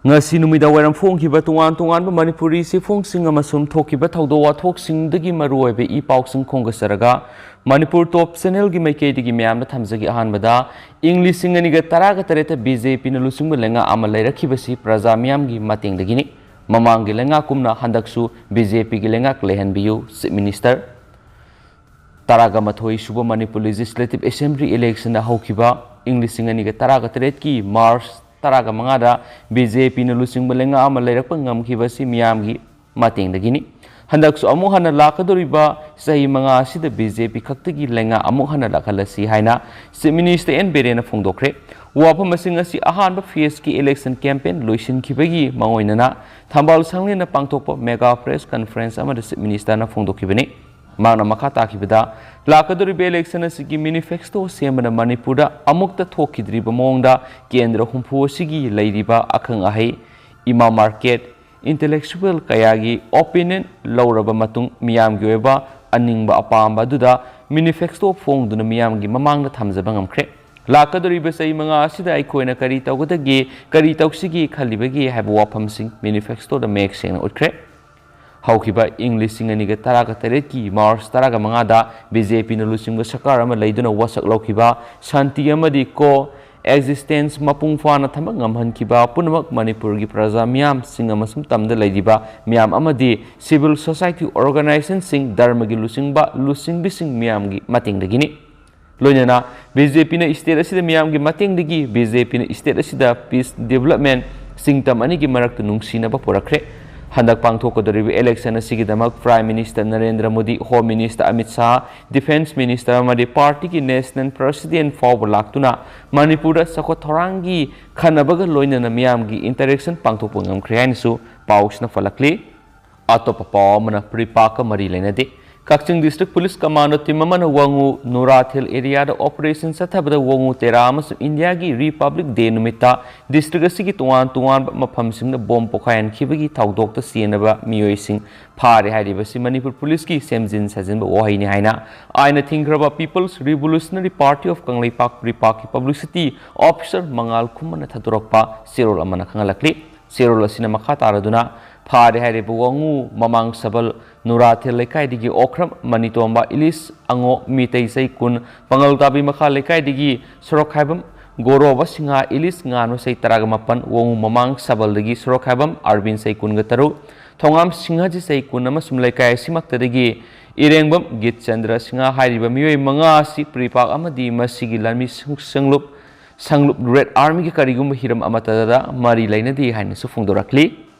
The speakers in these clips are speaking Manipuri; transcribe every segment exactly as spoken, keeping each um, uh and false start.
ꯉꯁꯤ ꯅꯨꯃꯤꯗꯥꯡ ꯋꯥꯏꯔꯝ ꯐꯣꯡꯈꯤꯕ ꯇꯣꯉꯥꯟ ꯇꯣꯉꯥꯟꯕ ꯃꯅꯤꯄꯨꯔꯤ ꯆꯦꯐꯣꯡꯁꯤꯡ ꯑꯃꯁꯨꯡ ꯊꯣꯛꯈꯤꯕ ꯊꯧꯗꯣꯛ ꯋꯥꯊꯣꯛꯁꯤꯡꯗꯒꯤ ꯃꯔꯨꯑꯣꯏꯕ ꯏ ꯄꯥꯎꯁꯤꯡ ꯈꯣꯝꯒꯠꯆꯔꯒ, ꯃꯅꯤꯄꯨꯔ ꯇꯣꯞ ꯆꯦꯅꯦꯜꯒꯤ ꯃꯥꯏꯀꯩꯗꯒꯤ ꯃꯌꯥꯝꯗ ꯊꯝꯖꯒꯦ꯫ ꯑꯍꯥꯟꯕꯗ, ꯏꯪ ꯂꯤꯁꯤꯡ ꯑꯅꯤꯒ ꯇꯔꯥꯒ ꯇꯔꯦꯠꯇ ꯕꯤ ꯖꯦ ꯄꯤꯅ ꯂꯨꯆꯤꯡꯕ ꯂꯩꯉꯥꯛ ꯑꯃ ꯂꯩꯔꯛꯈꯤꯕꯁꯤ ꯄ꯭ꯔꯖꯥ ꯃꯤꯌꯥꯝꯒꯤ ꯃꯇꯦꯡꯗꯒꯤꯅꯤ꯫ ꯃꯃꯥꯡꯒꯤ ꯂꯩꯉꯥꯛꯀꯨꯝꯅ ꯍꯟꯗꯛꯁꯨ ꯕꯤ ꯖꯦ ꯄꯤꯒꯤ ꯂꯩꯉꯥꯛ ꯂꯩꯍꯟꯕꯤꯌꯨ, ꯆꯤꯐ ꯃꯤꯅꯤꯁꯇꯔ꯫ ꯇꯔꯥꯒ ꯃꯥꯊꯣꯏ ꯁꯨꯕ ꯃꯅꯤꯄꯨꯔ ꯂꯦꯖꯤꯁꯂꯦꯇꯤꯚ ꯑꯦꯁꯦꯝꯕ꯭ꯂꯤ ꯏꯂꯦꯛꯁꯟꯗ ꯍꯧꯈꯤꯕ ꯏꯪ ꯂꯤꯁꯤꯡ ꯑꯅꯤꯒ ꯇꯔꯥꯒ ꯇꯔꯦꯠꯀꯤ ꯃꯥꯔꯆ ꯇꯔꯥꯒ ꯃꯉꯥꯗ ꯕꯤ ꯖꯦ ꯄꯤꯅ ꯂꯨꯆꯤꯡꯕ ꯂꯩꯉꯥꯛ ꯑꯃ ꯂꯩꯔꯛꯄ ꯉꯝꯈꯤꯕ ꯑꯁꯤ ꯃꯤꯌꯥꯝꯒꯤ ꯃꯇꯦꯡꯗꯒꯤꯅꯤ꯫ ꯍꯟꯗꯛꯁꯨ ꯑꯃꯨꯛ ꯍꯟꯅ ꯂꯥꯛꯀꯗꯧꯔꯤꯕ ꯆꯍꯤ ꯃꯉꯥ ꯑꯁꯤꯗ ꯕꯤ ꯖꯦ ꯄꯤ ꯈꯛꯇꯒꯤ ꯂꯩꯉꯥꯛ ꯑꯃꯨꯛ ꯍꯟꯅ ꯂꯥꯛꯍꯜꯂꯁꯤ ꯍꯥꯏꯅ ꯆꯤꯐ ꯃꯤꯅꯤꯁꯇꯔ ꯑꯦꯟ ꯕꯤꯔꯦꯟꯅ ꯐꯣꯡꯗꯣꯛꯈ꯭ꯔꯦ꯫ ꯋꯥꯐꯝ ꯑꯁꯤꯡ ꯑꯁꯤ ꯑꯍꯥꯟꯕ ꯐꯦꯖꯀꯤ ꯏꯂꯦꯛꯁꯟ ꯀꯦꯝꯄꯦꯟ ꯂꯣꯏꯁꯤꯟꯈꯤꯕꯒꯤ ꯃꯥꯡꯑꯣꯏꯅꯅ ꯊꯝꯕꯥꯜ ꯁꯪꯂꯦꯟꯅ ꯄꯥꯡꯊꯣꯛꯄ ꯃꯦꯒꯥ ꯄ꯭ꯔꯦꯁ ꯀꯟꯐꯔꯦꯟꯁ ꯑꯃꯗ ꯆꯤꯐ ꯃꯤꯅꯤꯁꯇꯔꯅ ꯐꯣꯡꯗꯣꯛꯈꯤꯕꯅꯤ꯫ ꯃꯍꯥꯛꯅ ꯃꯈꯥ ꯇꯥꯈꯤꯕꯗ, ꯂꯥꯛꯀꯗꯧꯔꯤꯕ ꯏꯂꯦꯛꯁꯟ ꯑꯁꯤꯒꯤ ꯃꯦꯅꯤꯐꯦꯁꯇꯣ ꯁꯦꯝꯕꯅ ꯃꯅꯤꯄꯨꯔꯗ ꯑꯃꯨꯛꯇ ꯊꯣꯛꯈꯤꯗ꯭ꯔꯤꯕ ꯃꯑꯣꯡꯗ ꯀꯦꯟꯗ꯭ꯔ ꯍꯨꯝꯐꯨ ꯑꯁꯤꯒꯤ ꯂꯩꯔꯤꯕ ꯑꯈꯪ ꯑꯍꯩ, ꯏꯃꯥ ꯃꯥꯔꯀꯦꯠ, ꯏꯟꯇꯦꯂꯦꯛꯆꯨꯋꯦꯜ ꯀꯌꯥꯒꯤ ꯑꯣꯄꯤꯅꯤꯌꯟ ꯂꯧꯔꯕ ꯃꯇꯨꯡ ꯃꯤꯌꯥꯝꯒꯤ ꯑꯣꯏꯕ ꯑꯅꯤꯡꯕ ꯑꯄꯥꯝꯕ ꯑꯗꯨꯗ ꯃꯦꯅꯤꯐꯦꯁꯇꯣ ꯐꯣꯡꯗꯨꯅ ꯃꯤꯌꯥꯝꯒꯤ ꯃꯃꯥꯡꯗ ꯊꯝꯖꯕ ꯉꯝꯈ꯭ꯔꯦ꯫ ꯂꯥꯛꯀꯗꯧꯔꯤꯕ ꯆꯍꯤ ꯃꯉꯥ ꯑꯁꯤꯗ ꯑꯩꯈꯣꯏꯅ ꯀꯔꯤ ꯇꯧꯒꯗꯒꯦ, ꯀꯔꯤ ꯇꯧꯁꯤꯒꯦ ꯈꯜꯂꯤꯕꯒꯦ ꯍꯥꯏꯕ ꯋꯥꯐꯝꯁꯤꯡ ꯃꯦꯅꯤꯐꯦꯁꯇꯣꯗ ꯃꯌꯦꯛ ꯁꯦꯡꯅ ꯎꯠꯈ꯭ꯔꯦ꯫ ꯍꯧꯈꯤꯕ ꯏꯪ ꯂꯤꯁꯤꯡ ꯑꯅꯤꯒ ꯇꯔꯥꯒ ꯇꯔꯦꯠꯀꯤ ꯃꯥꯔꯆ ꯇꯔꯥꯒ ꯃꯉꯥꯗ ꯕꯤ ꯖꯦ ꯄꯤꯅ ꯂꯨꯆꯤꯡꯕ ꯁꯔꯀꯥꯔ ꯑꯃ ꯂꯩꯗꯨꯅ ꯋꯥꯁꯛ ꯂꯧꯈꯤꯕ, ꯁꯥꯟꯇꯤ ꯑꯃꯗꯤ ꯀꯣ ꯑꯦꯛꯖꯤꯁꯇꯦꯟꯁ ꯃꯄꯨꯡ ꯐꯥꯅ ꯊꯝꯕ ꯉꯝꯍꯟꯈꯤꯕ, ꯄꯨꯝꯅꯃꯛ ꯃꯅꯤꯄꯨꯔꯒꯤ ꯄ꯭ꯔꯖꯥ ꯃꯤꯌꯥꯝꯁꯤꯡ ꯑꯃꯁꯨꯡ ꯇꯝꯗ ꯂꯩꯔꯤꯕ ꯃꯤꯌꯥꯝ ꯑꯃꯗꯤ ꯁꯤꯚꯤꯜ ꯁꯣꯁꯥꯏꯇꯤ ꯑꯣꯔꯒꯅꯥꯏꯖꯦꯁꯟꯁꯤꯡ, ꯙꯔꯃꯒꯤ ꯂꯨꯆꯤꯡꯕ, ꯂꯨꯆꯤꯡꯕꯤꯁꯤꯡ ꯃꯤꯌꯥꯝꯒꯤ ꯃꯇꯦꯡꯗꯒꯤꯅꯤ꯫ ꯂꯣꯏꯅꯅ ꯕꯤ ꯖꯦ ꯄꯤꯅ ꯁ꯭ꯇꯦꯠ ꯑꯁꯤꯗ ꯃꯤꯌꯥꯝꯒꯤ ꯃꯇꯦꯡꯗꯒꯤ ꯕꯤ ꯖꯦ ꯄꯤꯅ ꯁ꯭ꯇꯦꯠ ꯑꯁꯤꯗ ꯄꯤꯁ, ꯗꯤꯕꯂꯞꯃꯦꯟ, ꯁꯤꯡꯇꯝ ꯑꯅꯤꯒꯤ ꯃꯔꯛꯇ ꯅꯨꯡꯁꯤꯅꯕ ꯄꯨꯔꯛꯈ꯭ꯔꯦ꯫ ꯍꯟꯗꯛ ꯄꯥꯡꯊꯣꯛꯀꯗꯧꯔꯤꯕ ꯏꯂꯦꯛꯁꯟ ꯑꯁꯤꯒꯤꯗꯃꯛ prime minister Narendra Modi, home minister Amit Shah, defence minister ꯑꯃꯗꯤ ꯄꯥꯔꯇꯤꯒꯤ ꯅꯦꯁꯅꯦꯜ ꯄ꯭ꯔꯁꯤꯗꯦꯟꯠ ꯐꯥꯎꯕ ꯂꯥꯛꯇꯨꯅ ꯃꯅꯤꯄꯨꯔꯗ ꯆꯥꯎꯈꯠ ꯊꯧꯔꯥꯡꯒꯤ ꯈꯟꯅꯕꯒ ꯂꯣꯏꯅꯅ ꯃꯤꯌꯥꯝꯒꯤ ꯏꯟꯇꯔꯦꯛꯁꯟ ꯄꯥꯡꯊꯣꯛꯄ ꯉꯝꯈ꯭ꯔꯦ ꯍꯥꯏꯅꯁꯨ ꯄꯥꯎꯁꯤꯅ ꯄꯜꯂꯛꯂꯤ꯫ ꯑꯇꯣꯞꯄ ꯄꯥꯎ ꯑꯃꯅ ꯄ꯭ꯔꯤꯄꯥꯛꯀ ꯃꯔꯤ ꯂꯩꯅꯗꯦ꯫ ꯀꯛꯆꯤꯡ ꯗꯤꯁꯇ꯭ꯔꯤꯛ ꯄꯨꯂꯤꯁ ꯀꯃꯥꯟꯗꯣ ꯇꯤꯝ ꯑꯃꯅ ꯋꯥꯉꯨ ꯅꯨꯔꯥꯊꯦꯜ ꯑꯦꯔꯤꯌꯥꯗ ꯑꯣꯄꯔꯦꯁꯟ ꯆꯠꯊꯕꯗ ꯋꯥꯉꯨ ꯇꯦꯔꯥ ꯑꯃꯁꯨꯡ ꯏꯟꯗꯤꯌꯥꯒꯤ ꯔꯤꯄꯕ꯭ꯂꯤꯛ ꯗꯦ ꯅꯨꯃꯤꯠꯇ ꯗꯤꯁꯇ꯭ꯔꯤꯛ ꯑꯁꯤꯒꯤ ꯇꯣꯉꯥꯟ ꯇꯣꯉꯥꯟꯕ ꯃꯐꯝꯁꯤꯡꯗ ꯕꯣꯝ ꯄꯣꯈꯥꯏꯍꯟꯈꯤꯕꯒꯤ ꯊꯧꯗꯣꯛꯇ ꯆꯦꯟꯅꯕ ꯃꯤꯑꯣꯏꯁꯤꯡ ꯐꯥꯔꯦ ꯍꯥꯏꯔꯤꯕꯁꯤ ꯃꯅꯤꯄꯨꯔ ꯄꯨꯂꯤꯁꯀꯤ ꯁꯦꯝꯖꯤꯟ ꯁꯥꯖꯤꯟꯕ ꯋꯥꯍꯩꯅꯤ ꯍꯥꯏꯅ ꯑꯥꯏꯟꯅ ꯊꯤꯡꯈ꯭ꯔꯕ People's Revolutionary Party of Kangleipak, ꯄ꯭ꯔꯤꯄꯥꯛꯀꯤ ꯄꯕ꯭ꯂꯤꯁꯤꯇꯤ ꯑꯣꯐꯤꯁꯔ ꯃꯉꯥꯜ ꯈꯨꯃꯟꯅ ꯊꯥꯗꯣꯔꯛꯄ ꯆꯦꯔꯣꯜ ꯑꯃꯅ ꯈꯪꯍꯜꯂꯛꯂꯤ꯫ ꯆꯦꯔꯣꯜ ꯑꯁꯤꯅ ꯃꯈꯥ ꯇꯥꯔꯗꯨꯅ, ꯐꯥꯔꯦ ꯍꯥꯏꯔꯤꯕ ꯋꯥꯉꯨ ꯃꯃꯥꯡ ꯁꯕꯜ ꯅꯨꯔꯥꯊꯦꯜ ꯂꯩꯀꯥꯏꯗꯒꯤ ꯑꯣꯈ꯭ꯔꯝ ꯃꯅꯤꯇꯣꯝꯕ ꯏꯂꯤꯁ ꯑꯉꯣ ꯃꯤꯇꯩ ꯆꯍꯤ ꯀꯨꯟ, ꯄꯥꯉꯜ ꯇꯥꯕꯤ ꯃꯈꯥ ꯂꯩꯀꯥꯏꯗꯒꯤ ꯁꯣꯔꯣꯛꯈꯥꯏꯕꯝ ꯒꯣꯔꯣꯕ ꯁꯤꯡꯍ ꯏꯂꯤꯁ ꯉꯥꯟꯕ ꯆꯍꯤ ꯇꯔꯥꯒ ꯃꯥꯄꯟ, ꯋꯥꯉꯨ ꯃꯃꯥꯡ ꯁꯕꯜꯗꯒꯤ ꯁꯣꯔꯣꯛꯈꯥꯏꯕꯝ ꯑꯥꯔꯕꯤꯟ ꯆꯍꯤ ꯀꯨꯟꯒ ꯇꯔꯨꯛ, ꯊꯣꯉꯥꯝ ꯁꯤꯡꯍꯖꯤ ꯆꯍꯤ ꯀꯨꯟ ꯑꯃꯁꯨꯡ ꯂꯩꯀꯥꯏ ꯑꯁꯤꯃꯛꯇꯗꯒꯤ ꯏꯔꯦꯡꯕꯝ ꯒꯤꯠꯆꯟꯗ꯭ꯔ ꯁꯤꯡꯍ ꯍꯥꯏꯔꯤꯕ ꯃꯤꯑꯣꯏ ꯃꯉꯥ ꯑꯁꯤ ꯄ꯭ꯔꯤꯄꯥꯛ ꯑꯃꯗꯤ ꯃꯁꯤꯒꯤ ꯂꯥꯟꯃꯤ ꯁꯪ-, ꯁꯪꯂꯨꯞ, ꯁꯪꯂꯨꯞ ꯔꯦꯗ ꯑꯥꯔꯃꯤꯒꯤ ꯀꯔꯤꯒꯨꯝꯕ ꯍꯤꯔꯝ ꯑꯃꯠꯇꯗ ꯃꯔꯤ ꯂꯩꯅꯗꯦ ꯍꯥꯏꯅꯁꯨ ꯐꯣꯡꯗꯣꯔꯛꯂꯤ꯫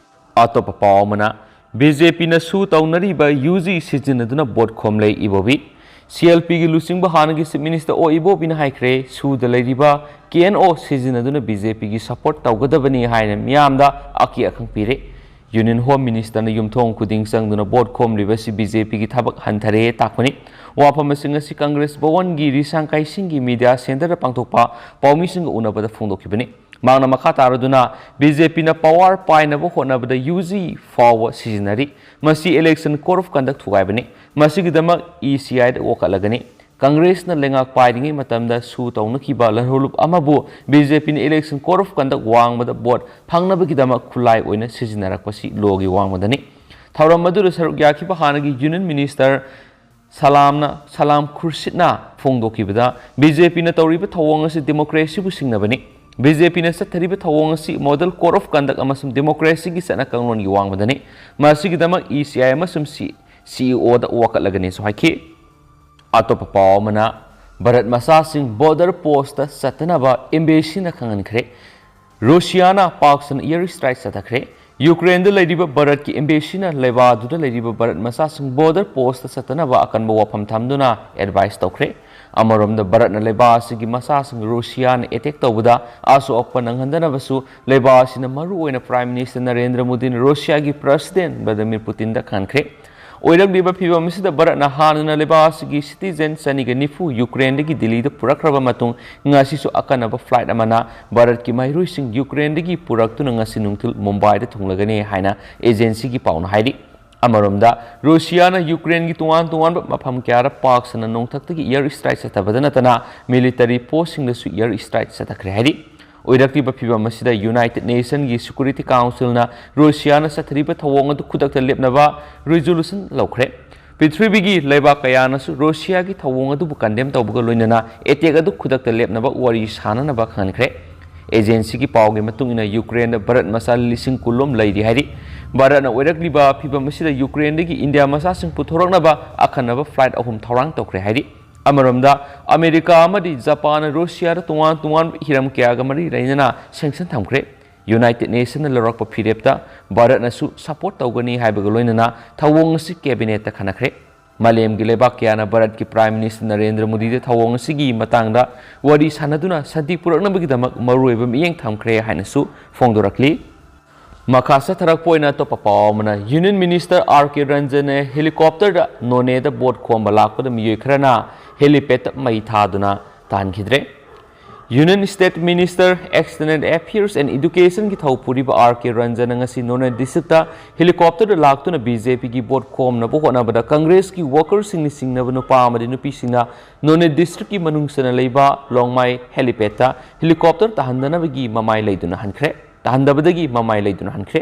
ꯑꯇꯣꯞꯄ ꯄꯥꯎ ꯑꯃꯅ, ꯕꯤ ꯖꯦ ꯄꯤꯅ ꯁꯨ ꯇꯧꯅꯔꯤꯕ ꯌꯨ ꯖꯤ ꯁꯤꯖꯤꯟꯅꯗꯨꯅ ꯚꯣꯠ ꯈꯣꯝꯂꯦ ꯏꯕꯣꯕꯤ꯫ ꯁꯤ ꯑꯦꯜ ꯄꯤꯒꯤ ꯂꯨꯆꯤꯡꯕ ꯍꯥꯟꯅꯒꯤ ꯆꯤꯐ ꯃꯤꯅꯤꯁꯇꯔ ꯑꯣ ꯏꯕꯣꯕꯤꯅ ꯍꯥꯏꯈ꯭ꯔꯦ, ꯁꯨꯗ ꯂꯩꯔꯤꯕ ꯀꯦ ꯑꯦꯟ ꯑꯣ ꯁꯤꯖꯤꯟꯅꯗꯨꯅ ꯕꯤ ꯖꯦ ꯄꯤꯒꯤ ꯁꯄꯣꯔꯠ ꯇꯧꯒꯗꯕꯅꯤ ꯍꯥꯏꯅ ꯃꯤꯌꯥꯝꯗ ꯑꯀꯤ ꯑꯈꯪ ꯄꯤꯔꯦ꯫ ꯌꯨꯅꯤꯌꯟ ꯍꯣꯝ ꯃꯤꯅꯤꯁꯇꯔꯅ ꯌꯨꯝꯊꯣꯡ ꯈꯨꯗꯤꯡ ꯆꯪꯗꯨꯅ ꯚꯣꯠ ꯈꯣꯝꯂꯤꯕ ꯑꯁꯤ ꯕꯤ ꯖꯦ ꯄꯤꯒꯤ ꯊꯕꯛ ꯍꯟꯊꯔꯦ ꯇꯥꯛꯄꯅꯤ꯫ ꯋꯥꯐꯝꯁꯤꯡ ꯑꯁꯤ ꯀꯪꯒ꯭ꯔꯦꯁ ꯚꯋꯟꯒꯤ ꯔꯤꯁꯥꯡ ꯀꯥꯏꯁꯤꯡꯒꯤ ꯃꯤꯗꯤꯌꯥ ꯁꯦꯟꯇꯔꯗ ꯄꯥꯡꯊꯣꯛꯄ ꯄꯥꯎꯃꯤꯁꯤꯡꯒ ꯎꯅꯕꯗ ꯐꯣꯡꯗꯣꯛꯈꯤꯕꯅꯤ꯫ ꯃꯍꯥꯛꯅ ꯃꯈꯥ ꯇꯥꯔꯗꯨꯅ, ꯕꯤ ꯖꯦ ꯄꯤꯅ ꯄꯋꯥꯔ ꯄꯥꯏꯅꯕ ꯍꯣꯠꯅꯕꯗ ꯌꯨ ꯖꯤ ꯐꯥꯎꯕ ꯁꯤꯖꯤꯟꯅꯔꯤ꯫ ꯃꯁꯤ election code of conduct ꯊꯨꯒꯥꯏꯕꯅꯤ꯫ ꯃꯁꯤꯒꯤꯗꯃꯛ ꯏ ꯁꯤ ꯑꯥꯏꯗ ꯋꯥꯀꯠꯂꯒꯅꯤ꯫ ꯀꯪꯒ꯭ꯔꯦꯁꯅ ꯂꯩꯉꯥꯛ ꯄꯥꯏꯔꯤꯉꯩ ꯃꯇꯝꯗ ꯁꯨ ꯇꯧꯅꯈꯤꯕ ꯂꯍꯧꯂꯨꯞ ꯑꯃꯕꯨ ꯕꯤ ꯖꯦ ꯄꯤꯅ election code of conduct ꯋꯥꯡꯃꯗ ꯚꯣꯠ ꯐꯪꯅꯕꯒꯤꯗꯃꯛ ꯈꯨꯠꯂꯥꯏ ꯑꯣꯏꯅ ꯁꯤꯖꯤꯟꯅꯔꯛꯄꯁꯤ ꯂꯣꯒꯤ ꯋꯥꯡꯃꯗꯅꯤ꯫ ꯊꯧꯔꯝ ꯑꯗꯨꯗ ꯁꯔꯨꯛ ꯌꯥꯈꯤꯕ ꯍꯥꯟꯅꯒꯤ ꯌꯨꯅꯤꯌꯟ ꯃꯤꯅꯤꯁꯇꯔ ꯁꯂꯥꯝꯅ, ꯁꯂꯥꯝ ꯈꯨꯔꯁꯤꯠꯅ ꯐꯣꯡꯗꯣꯛꯈꯤꯕꯗ, ꯕꯤ ꯖꯦ ꯄꯤꯅ ꯇꯧꯔꯤꯕ ꯊꯧꯑꯣꯡ ꯑꯁꯤ ꯗꯦꯃꯣꯀ꯭ꯔꯦꯁꯤꯕꯨ ꯁꯤꯡꯅꯕꯅꯤ꯫ ꯕꯤ ꯖꯦ ꯄꯤꯅ ꯆꯠꯊꯔꯤꯕ ꯊꯧꯑꯣꯡ ꯑꯁꯤ ꯃꯣꯗꯦꯜ ꯀꯣꯗ ꯑꯣꯐ ꯀꯟꯗꯛ ꯑꯃꯁꯨꯡ ꯗꯦꯃꯣꯀ꯭ꯔꯦꯁꯤꯒꯤ ꯆꯠꯅ ꯀꯥꯡꯂꯣꯟꯒꯤ ꯋꯥꯡꯃꯗꯅꯤ꯫ ꯃꯁꯤꯒꯤꯗꯃꯛ ꯏ ꯁꯤ ꯑꯥꯏ ꯑꯃꯁꯨꯡ ꯁꯤ, ꯁꯤ ꯏ ꯑꯣꯗ ꯋꯥꯀꯠꯂꯒꯅꯤꯁꯨ ꯍꯥꯏꯈꯤ꯫ ꯑꯇꯣꯞꯄ ꯄꯥꯎ ꯑꯃꯅ, ꯚꯥꯔꯠ ꯃꯆꯥꯁꯤꯡ ꯕꯣꯔꯗꯔ ꯄꯣꯁꯇ ꯆꯠꯇꯅꯕ ꯑꯦꯝꯕꯦꯁꯤꯅ ꯈꯪꯍꯟꯈ꯭ꯔꯦ꯫ ꯔꯨꯁꯤꯌꯥꯅ ꯄꯥꯛ ꯁꯟꯅ ꯏꯌꯔ ꯁ꯭ꯇ꯭ꯔꯥꯏꯛ ꯆꯠꯊꯈ꯭ꯔꯦ꯫ ꯌꯨꯀ꯭ꯔꯦꯟꯗ ꯂꯩꯔꯤꯕ ꯚꯥꯔꯠꯀꯤ ꯑꯦꯝꯕꯦꯁꯤꯅ ꯂꯩꯕꯥꯗꯨꯗ ꯂꯩꯔꯤꯕ ꯚꯥꯔꯠ ꯃꯆꯥꯁꯤꯡ ꯕꯣꯔꯗꯔ ꯄꯣꯁꯇ ꯆꯠꯇꯅꯕ ꯑꯀꯟꯕ ꯋꯥꯐꯝ ꯊꯝꯗꯨꯅ ꯑꯦꯗꯚꯥꯏꯁ ꯇꯧꯈ꯭ꯔꯦ꯫ ꯑꯃꯔꯣꯝꯗ, ꯚꯥꯔꯠꯅ ꯂꯩꯕꯥꯛ ꯑꯁꯤꯒꯤ ꯃꯆꯥꯁꯤꯡ ꯔꯨꯁꯤꯌꯥꯅ ꯑꯦꯇꯦꯛ ꯇꯧꯕꯗ ꯑꯁꯣꯛ ꯑꯄꯟ ꯅꯪꯍꯟꯗꯅꯕꯁꯨ ꯂꯩꯕꯥꯛ ꯑꯁꯤꯅ ꯃꯔꯨꯑꯣꯏꯅ ꯄ꯭ꯔꯥꯏꯝ ꯃꯤꯅꯤꯁꯇꯔ ꯅꯔꯦꯟꯗ꯭ꯔ ꯃꯣꯗꯤꯅ ꯔꯨꯁꯤꯌꯥꯒꯤ ꯄ꯭ꯔꯁꯤꯗꯦꯟ ꯚ꯭ꯂꯥꯗꯤꯃꯤꯔ ꯄꯨꯇꯤꯟꯗ ꯈꯪꯍꯟꯈ꯭ꯔꯦ꯫ ꯑꯣꯏꯔꯛꯂꯤꯕ ꯐꯤꯕꯝ ꯑꯁꯤꯗ ꯚꯥꯔꯠꯅ ꯍꯥꯟꯅꯅ ꯂꯩꯕꯥꯛ ꯑꯁꯤꯒꯤ ꯁꯤꯇꯤꯖꯦꯟ ꯆꯅꯤꯒ ꯅꯤꯐꯨ ꯌꯨꯀ꯭ꯔꯦꯟꯗꯒꯤ ꯗꯤꯜꯂꯤꯗ ꯄꯨꯔꯛꯈ꯭ꯔꯕ ꯃꯇꯨꯡ, ꯉꯁꯤꯁꯨ ꯑꯀꯟꯅꯕ ꯐ꯭ꯂꯥꯏꯠ ꯑꯃꯅ ꯚꯥꯔꯠꯀꯤ ꯃꯍꯩꯔꯣꯏꯁꯤꯡ ꯌꯨꯀ꯭ꯔꯦꯟꯗꯒꯤ ꯄꯨꯔꯛꯇꯨꯅ ꯉꯁꯤ ꯅꯨꯡꯊꯤꯜ ꯃꯨꯝꯕꯥꯏꯗ ꯊꯨꯡꯂꯒꯅꯤ ꯍꯥꯏꯅ ꯑꯦꯖꯦꯟꯁꯤꯒꯤ ꯄꯥꯎꯅ ꯍꯥꯏꯔꯤ꯫ ꯑꯃꯔꯣꯝꯗ, ꯔꯨꯁꯤꯌꯥꯅ ꯌꯨꯀ꯭ꯔꯦꯟꯒꯤ ꯇꯣꯉꯥꯟ ꯇꯣꯉꯥꯟꯕ ꯃꯐꯝ ꯀꯌꯥꯗ ꯄꯥꯛ ꯁꯟꯅ ꯅꯣꯡꯊꯛꯇꯒꯤ ꯏꯌꯔ ꯁ꯭ꯇ꯭ꯔꯥꯏꯛ ꯆꯠꯊꯕꯗ ꯅꯠꯇꯅ ꯃꯤꯂꯤꯇꯔꯤ ꯄꯣꯁꯁꯤꯡꯗꯁꯨ ꯏꯌꯔ ꯁ꯭ꯇ꯭ꯔꯥꯏꯛ ꯆꯠꯊꯈ꯭ꯔꯦ ꯍꯥꯏꯔꯤ꯫ ꯑꯣꯏꯔꯛꯂꯤꯕ ꯐꯤꯚꯝ ꯑꯁꯤꯗ United Nation ꯒꯤ Security Council ꯅ ꯔꯨꯁꯤꯌꯥꯅ ꯆꯠꯊꯔꯤꯕ ꯊꯧꯑꯣꯡ ꯑꯗꯨ ꯈꯨꯗꯛꯇ ꯂꯦꯞꯅꯕ resolution ꯂꯧꯈ꯭ꯔꯦ꯫ ꯄ꯭ꯔꯤꯊꯤꯕꯤꯒꯤ ꯂꯩꯕꯥꯛ ꯀꯌꯥꯅꯁꯨ ꯔꯨꯁꯤꯌꯥꯒꯤ ꯊꯧꯑꯣꯡ ꯑꯗꯨꯕꯨ condemn ꯇꯧꯕꯒ ꯂꯣꯏꯅꯅ attack ꯑꯗꯨ ꯈꯨꯗꯛꯇ ꯂꯦꯞꯅꯕ ꯋꯥꯔꯤ ꯁꯥꯅꯅꯕ ꯈꯪꯍꯟꯈ꯭ꯔꯦ꯫ Agency ꯒꯤ ꯄꯥꯎꯒꯤ ꯃꯇꯨꯡ ꯏꯟꯅ, ꯌꯨꯀ꯭ꯔꯦꯟꯗ ꯚꯥꯔꯠ ꯃꯆꯥ ꯂꯤꯁꯤꯡ ꯀꯨꯟ ꯂꯣꯝ ꯂꯩꯔꯤ ꯍꯥꯏꯔꯤ꯫ ꯚꯥꯔꯠꯅ ꯑꯣꯏꯔꯛꯂꯤꯕ ꯐꯤꯚꯝ ꯑꯁꯤꯗ ꯌꯨꯀ꯭ꯔꯦꯟꯗꯒꯤ ꯏꯟꯗꯤꯌꯥ ꯃꯆꯥꯁꯤꯡ ꯄꯨꯊꯣꯔꯛꯅꯕ ꯑꯈꯟꯅꯕ flight ꯑꯍꯨꯝ ꯊꯧꯔꯥꯡ ꯇꯧꯈ꯭ꯔꯦ ꯍꯥꯏꯔꯤ꯫ ꯑꯃꯔꯣꯝꯗ, ꯑꯃꯦꯔꯤꯀꯥ ꯑꯃꯗꯤ ꯖꯄꯥꯟꯅ ꯔꯨꯁꯤꯌꯥꯗ ꯇꯣꯉꯥꯟ ꯇꯣꯉꯥꯟꯕ ꯍꯤꯔꯝ ꯀꯌꯥꯒ ꯃꯔꯤ ꯂꯩꯅꯅ sanction ꯊꯝꯈ꯭ꯔꯦ꯫ United Nation ꯅ ꯂꯧꯔꯛꯄ ꯐꯤꯔꯦꯞꯇ ꯚꯥꯔꯠꯅꯁꯨ support ꯇꯧꯒꯅꯤ ꯍꯥꯏꯕꯒ ꯂꯣꯏꯅꯅ ꯊꯧꯑꯣꯡ ꯑꯁꯤ cabinet ꯇ ꯈꯟꯅꯈ꯭ꯔꯦ꯫ ꯃꯥꯂꯦꯝꯒꯤ ꯂꯩꯕꯥꯛ ꯀꯌꯥꯅ ꯚꯥꯔꯠꯀꯤ Prime Minister ꯅꯔꯦꯟꯗ꯭ꯔ ꯃꯣꯗꯤꯗ ꯊꯧꯑꯣꯡ ꯑꯁꯤꯒꯤ ꯃꯇꯥꯡꯗ ꯋꯥꯔꯤ ꯁꯥꯅꯗꯨꯅ ꯁꯥꯟꯇꯤ ꯄꯨꯔꯛꯅꯕꯒꯤꯗꯃꯛ ꯃꯔꯨꯑꯣꯏꯕ ꯃꯤꯠꯌꯦꯡ ꯊꯝꯈ꯭ꯔꯦ ꯍꯥꯏꯅꯁꯨ ꯐꯣꯡꯗꯣꯔꯛꯂꯤ꯫ ꯃꯈꯥ ꯆꯠꯊꯔꯛꯄ ꯑꯣꯏꯅ ꯑꯇꯣꯞꯄ ꯄꯥꯎ ꯑꯃꯅ, Union Minister R K Ranjan ꯅ helicopter ꯗ ꯅꯣꯅꯦꯗ vote ꯈꯣꯝꯕ ꯂꯥꯛꯄꯗ ꯃꯤꯑꯣꯏ ꯈꯔꯅ helipad ꯇ ꯃꯩ ꯊꯥꯗꯨꯅ ꯇꯥꯍꯟꯈꯤꯗ꯭ꯔꯦ꯫ Union State Minister, External Affairs and Education ꯒꯤ ꯊꯧ ꯄꯨꯔꯤꯕ R K Ranjan ꯅ ꯉꯁꯤ ꯅꯣꯅꯦ district ꯇ helicopter ꯗ ꯂꯥꯛꯇꯨꯅ B J P ꯒꯤ vote ꯈꯣꯝꯅꯕ ꯍꯣꯠꯅꯕꯗ Congress ꯀꯤ worker ꯁꯤꯡꯅ ꯆꯤꯡꯅꯕ ꯅꯨꯄꯥ ꯑꯃꯗꯤ ꯅꯨꯄꯤꯁꯤꯡꯅ ꯅꯣꯅꯦ district ꯀꯤ ꯃꯅꯨꯡ ꯆꯟꯅ ꯂꯩꯕ ꯂꯣꯡꯃꯥꯏ helipad ꯇ helicopter ꯇꯥꯍꯟꯗꯅꯕꯒꯤ ꯃꯃꯥꯏ ꯂꯩꯗꯨꯅ ꯍꯟꯈ꯭ꯔꯦ, ꯇꯥꯍꯟꯗꯕꯗꯒꯤ ꯃꯃꯥꯏ ꯂꯩꯗꯨꯅ ꯍꯟꯈ꯭ꯔꯦ꯫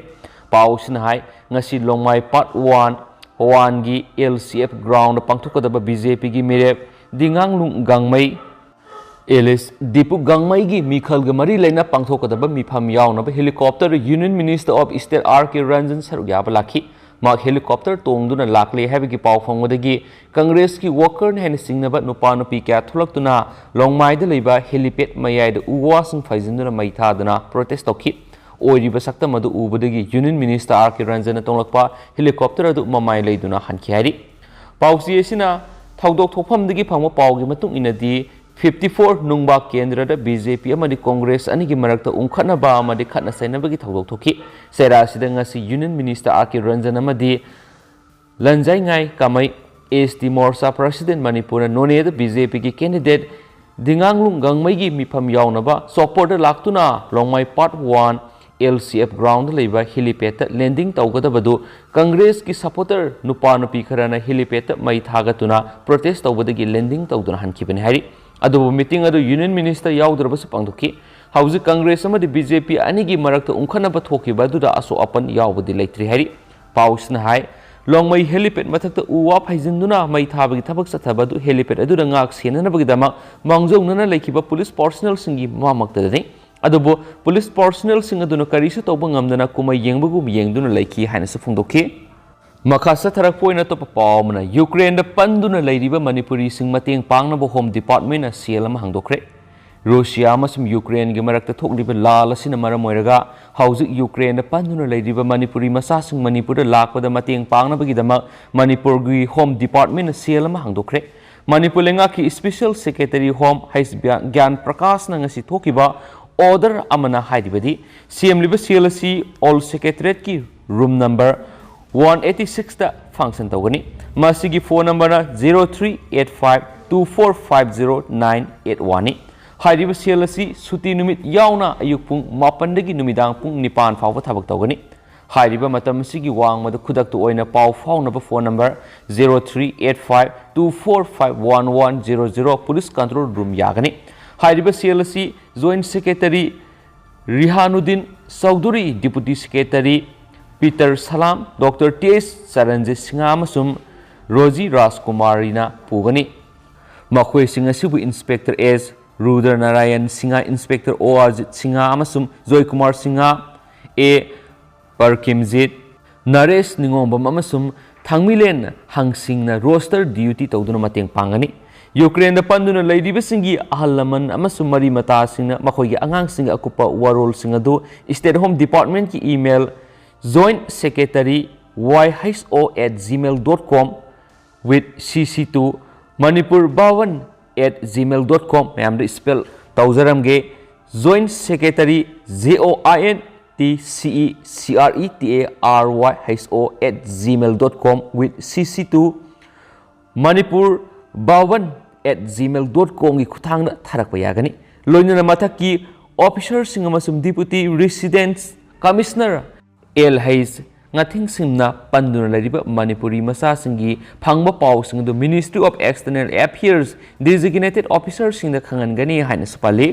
ꯄꯥꯎ ꯑꯁꯤꯅ ꯍꯥꯏ, ꯉꯁꯤ ꯂꯣꯡꯃꯥꯏ Part one, ꯋꯥꯟꯒꯤ L C F ground ꯗ ꯄꯥꯡꯊꯣꯛꯀꯗꯕ B J P ꯒꯤ ꯃꯤꯔꯦꯞ ꯗꯤꯉꯥꯡꯂꯨꯡ ꯒꯥꯡꯃꯩ, alias ꯗꯤꯄꯨ ꯒꯥꯡꯃꯩꯒꯤ ꯃꯤꯈꯜꯒ ꯃꯔꯤ ꯂꯩꯅ ꯄꯥꯡꯊꯣꯛꯀꯗꯕ ꯃꯤꯐꯝ ꯌꯥꯎꯅꯕ helicopter Union Minister of State R K Ranjan ꯁꯔꯨꯛ ꯌꯥꯕ ꯂꯥꯛꯈꯤ꯫ ꯃꯍꯥꯛ helicopter ꯇꯣꯡꯗꯨꯅ ꯂꯥꯛꯂꯦ ꯍꯥꯏꯕꯒꯤ ꯄꯥꯎ ꯐꯪꯕꯗꯒꯤ Congress ꯀꯤ worker ꯅꯤ ꯍꯥꯏꯅ ꯆꯤꯡꯅꯕ ꯅꯨꯄꯥ ꯅꯨꯄꯤ ꯀꯌꯥ ꯊꯣꯛꯂꯛꯇꯨꯅ ꯂꯣꯡꯃꯥꯏꯗ ꯂꯩꯕ helipad ꯃꯌꯥꯏꯗ ꯎ ꯋꯥꯁꯤꯡ ꯐꯩꯖꯤꯟꯗꯨꯅ ꯃꯩ ꯊꯥꯗꯨꯅ protest ꯇꯧꯈꯤ꯫ ꯑꯣꯏꯔꯤꯕ ꯁꯛꯇꯝ ꯑꯗꯨ ꯎꯕꯗꯒꯤ Union Minister R K Ranjan ꯅ ꯇꯣꯡꯂꯛꯄ helicopter ꯑꯗꯨ ꯃꯃꯥꯏ ꯂꯩꯗꯨꯅ ꯍꯟꯈꯤ ꯍꯥꯏꯔꯤ꯫ ꯄꯥꯎꯆꯦ ꯑꯁꯤꯅ ꯊꯧꯗꯣꯛ ꯊꯣꯛꯐꯝꯗꯒꯤ ꯐꯪꯕ ꯄꯥꯎꯒꯤ ꯃꯇꯨꯡ ꯏꯟꯅꯗꯤ, fifty four ꯅꯨꯡꯕꯥꯛ ꯀꯦꯟꯗ꯭ꯔꯗ B J P ꯑꯃꯗꯤ Congress ꯑꯅꯤꯒꯤ ꯃꯔꯛꯇ ꯎꯪꯈꯠꯅꯕ ꯑꯃꯗꯤ ꯈꯠꯅ ꯆꯩꯅꯕꯒꯤ ꯊꯧꯗꯣꯛ ꯊꯣꯛꯈꯤ꯫ ꯆꯩꯔꯥ ꯑꯁꯤꯗ ꯉꯁꯤ Union Minister R K Ranjan ꯑꯃꯗꯤ ꯂꯟꯖꯥꯏꯉꯥꯏ ꯀꯥꯃꯩ, S T Morcha President ꯃꯅꯤꯄꯨꯔꯅ ꯅꯣꯅꯦꯗ B J P ꯒꯤ candidate ꯗꯤꯉꯥꯡꯂꯨꯡ ꯒꯥꯡꯃꯩꯒꯤ ꯃꯤꯐꯝ ꯌꯥꯎꯅꯕ chopper ꯗ ꯂꯥꯛꯇꯨꯅ ꯂꯣꯡꯃꯥꯏ Part one L C F ground ꯗ ꯂꯩꯕ helipad ꯇ landing ꯇꯧꯒꯗꯕꯗꯨ Congress ꯀꯤ supporter ꯅꯨꯄꯥ ꯅꯨꯄꯤ ꯈꯔꯅ helipad ꯇ ꯃꯩ ꯊꯥꯒꯠꯇꯨꯅ protest ꯇꯧꯕꯗꯒꯤ landing ꯇꯧꯗꯨꯅ ꯍꯟꯈꯤꯕꯅꯤ ꯍꯥꯏꯔꯤ꯫ ꯑꯗꯨꯕꯨ meeting ꯑꯗꯨ Union Minister ꯌꯥꯎꯗ꯭ꯔꯕꯁꯨ ꯄꯥꯡꯊꯣꯛꯈꯤ꯫ ꯍꯧꯖꯤꯛ ꯀꯪꯒ꯭ꯔꯦꯁ ꯑꯃꯗꯤ ꯕꯤ ꯖꯦ ꯄꯤ ꯑꯅꯤꯒꯤ ꯃꯔꯛꯇ ꯎꯪꯈꯠꯅꯕ ꯊꯣꯛꯈꯤꯕ ꯑꯗꯨꯗ ꯑꯁꯣꯛ ꯑꯄꯟ ꯌꯥꯎꯕꯗꯤ ꯂꯩꯇ꯭ꯔꯤ ꯍꯥꯏꯔꯤ꯫ ꯄꯥꯎꯁꯤꯅ ꯍꯥꯏ, ꯂꯣꯡꯃꯩ helipad ꯃꯊꯛꯇ ꯎ ꯋꯥ ꯐꯩꯖꯤꯟꯗꯨꯅ ꯃꯩ ꯊꯥꯕꯒꯤ ꯊꯕꯛ ꯆꯠꯊꯕ ꯑꯗꯨ helipad ꯑꯗꯨꯗ ꯉꯥꯛ ꯁꯦꯟꯅꯅꯕꯒꯤꯗꯃꯛ ꯃꯥꯡꯖꯧꯅꯅ ꯂꯩꯈꯤꯕ ꯄꯨꯂꯤꯁ personnelꯁꯤꯡꯒꯤ ꯃꯃꯛꯇꯗꯅꯤ꯫ ꯑꯗꯨꯕꯨ ꯄꯨꯂꯤꯁ personnelꯁꯤꯡ ꯑꯗꯨꯅ ꯀꯔꯤꯁꯨ ꯇꯧꯕ ꯉꯝꯗꯅ ꯀꯨꯝꯍꯩ ꯌꯦꯡꯕꯒꯨꯝ ꯌꯦꯡꯗꯨꯅ ꯂꯩꯈꯤ ꯍꯥꯏꯅꯁꯨ ꯐꯣꯡꯗꯣꯛꯈꯤ꯫ ꯃꯈꯥ ꯆꯠꯊꯔꯛꯄ ꯑꯣꯏꯅ ꯑꯇꯣꯞꯄ ꯄꯥꯎ ꯑꯃꯅ, ꯌꯨꯀ꯭ꯔꯦꯟꯗ ꯄꯟꯗꯨꯅ ꯂꯩꯔꯤꯕ ꯃꯅꯤꯄꯨꯔꯤꯁꯤꯡ ꯃꯇꯦꯡ ꯄꯥꯡꯅꯕ Home Departmentꯅ ꯁꯦꯜ ꯑꯃ ꯍꯥꯡꯗꯣꯛꯈ꯭ꯔꯦ꯫ ꯔꯨꯁꯤꯌꯥ ꯑꯃꯁꯨꯡ ꯌꯨꯀ꯭ꯔꯦꯟꯒꯤ ꯃꯔꯛꯇ ꯊꯣꯛꯂꯤꯕ ꯂꯥꯜ ꯑꯁꯤꯅ ꯃꯔꯝ ꯑꯣꯏꯔꯒ ꯍꯧꯖꯤꯛ ꯌꯨꯀ꯭ꯔꯦꯟꯗ ꯄꯟꯗꯨꯅ ꯂꯩꯔꯤꯕ ꯃꯅꯤꯄꯨꯔꯤ ꯃꯆꯥꯁꯤꯡ ꯃꯅꯤꯄꯨꯔꯗ ꯂꯥꯛꯄꯗ ꯃꯇꯦꯡ ꯄꯥꯡꯅꯕꯒꯤꯗꯃꯛ ꯃꯅꯤꯄꯨꯔꯒꯤ Home Departmentꯅ ꯁꯦꯜ ꯑꯃ ꯍꯥꯡꯗꯣꯛꯈ꯭ꯔꯦ꯫ ꯃꯅꯤꯄꯨꯔ ꯂꯩꯉꯥꯛꯀꯤ Special Secretary Home ꯍꯩꯁ ꯒ꯭ꯌꯥꯟ ꯄ꯭ꯔꯀꯥꯁꯅ ꯉꯁꯤ ꯊꯣꯛꯈꯤꯕ order ꯑꯃꯅ ꯍꯥꯏꯔꯤꯕꯗꯤ, ꯁꯦꯝꯂꯤꯕ ꯁꯦꯜ ꯑꯁꯤ Old Secretariatꯀꯤ room number one eighty sixꯇ function ꯇꯧꯒꯅꯤ꯫ ꯃꯁꯤꯒꯤ phone numberꯅ zero three eight five two four five zero nine eight oneꯅꯤ꯫ ꯍꯥꯏꯔꯤꯕ ꯁꯦꯜ ꯑꯁꯤ ꯁꯨꯇꯤ ꯅꯨꯃꯤꯠ ꯌꯥꯎꯅ ꯑꯌꯨꯛ ꯄꯨꯡ ꯃꯥꯄꯟꯗꯒꯤ ꯅꯨꯃꯤꯗꯥꯡ ꯄꯨꯡ ꯅꯤꯄꯥꯟ ꯐꯥꯎꯕ ꯊꯕꯛ ꯇꯧꯒꯅꯤ꯫ ꯍꯥꯏꯔꯤꯕ ꯃꯇꯝ ꯑꯁꯤꯒꯤ ꯋꯥꯡꯃꯗ ꯈꯨꯗꯛꯇ ꯑꯣꯏꯅ ꯄꯥꯎ ꯐꯥꯎꯅꯕ phone number zero three eight five two four five one one zero zero police control room ꯌꯥꯒꯅꯤ꯫ ꯍꯥꯏꯔꯤꯕ ꯁꯦꯜ ꯑꯁꯤ Joint Secretary Rihanuddin Chowdhury, Deputy Secretary Peter Salam, Doctor T H Charanjit Singh ꯑꯃꯁꯨꯡ ꯔꯣꯖꯤ ꯔꯥꯖꯀꯨꯃꯥꯔꯤꯅ ꯄꯨꯒꯅꯤ꯫ ꯃꯈꯣꯏꯁꯤꯡ ꯑꯁꯤꯕꯨ Inspector S ꯔꯨꯗ꯭ꯔꯅꯥꯔꯥꯌꯟ ꯁꯤꯡꯍ, Inspector ꯑꯣ ꯑꯔꯖꯤꯠ ꯁꯤꯡꯍ ꯑꯃꯁꯨꯡ ꯖꯣꯏꯀꯨꯃꯥꯔ ꯁꯤꯡꯍ, ꯑꯦ ꯄꯔꯀꯤꯝꯖꯤꯠ, ꯅꯔꯦꯁ ꯅꯤꯉꯣꯝꯕꯝ ꯑꯃꯁꯨꯡ ꯊꯥꯡꯃꯤꯂꯦꯟ ꯍꯪꯁꯤꯡꯅ roster duty ꯇꯧꯗꯨꯅ ꯃꯇꯦꯡ ꯄꯥꯡꯒꯅꯤ꯫ ꯌꯨꯀ꯭ꯔꯦꯟꯗ ꯄꯟꯗꯨꯅ ꯂꯩꯔꯤꯕꯁꯤꯡꯒꯤ ꯑꯍꯜ ꯂꯃꯟ ꯑꯃꯁꯨꯡ ꯃꯔꯤ ꯃꯇꯥꯁꯤꯡꯅ ꯃꯈꯣꯏꯒꯤ ꯑꯉꯥꯡꯁꯤꯡꯒꯤ ꯑꯀꯨꯞꯄ ꯋꯥꯔꯣꯜꯁꯤꯡ ꯑꯗꯨ State Home Departmentꯀꯤ email, Joint Secretary Y H O at gmail dot com with C C two, Manipur Bhawan at gmail dot com, ꯃꯌꯥꯝꯗ spell ꯇꯧꯖꯔꯝꯒꯦ꯫ Joint Secretary, J O I N T C E C R E T A R Y H O at gmail dot com with C C two, Manipur Bhawan at gmail dot comꯒꯤ ꯈꯨꯠꯊꯥꯡꯗ ꯊꯥꯔꯛꯄ ꯌꯥꯒꯅꯤ꯫ ꯂꯣꯏꯅꯅ ꯃꯊꯛꯀꯤ officerꯁꯤꯡ ꯑꯃꯁꯨꯡ Deputy Resident Commissioner ꯑꯦꯜ ꯍꯩꯁ ꯉꯥꯊꯤꯡꯁꯤꯡꯅ ꯄꯟꯗꯨꯅ ꯂꯩꯔꯤꯕ ꯃꯅꯤꯄꯨꯔꯤ ꯃꯆꯥꯁꯤꯡꯒꯤ ꯐꯪꯕ ꯄꯥꯎꯁꯤꯡ ꯑꯗꯨ Ministry of External Affairs designated officerꯁꯤꯡꯗ ꯈꯪꯍꯟꯒꯅꯤ ꯍꯥꯏꯅꯁꯨ ꯄꯜꯂꯤ꯫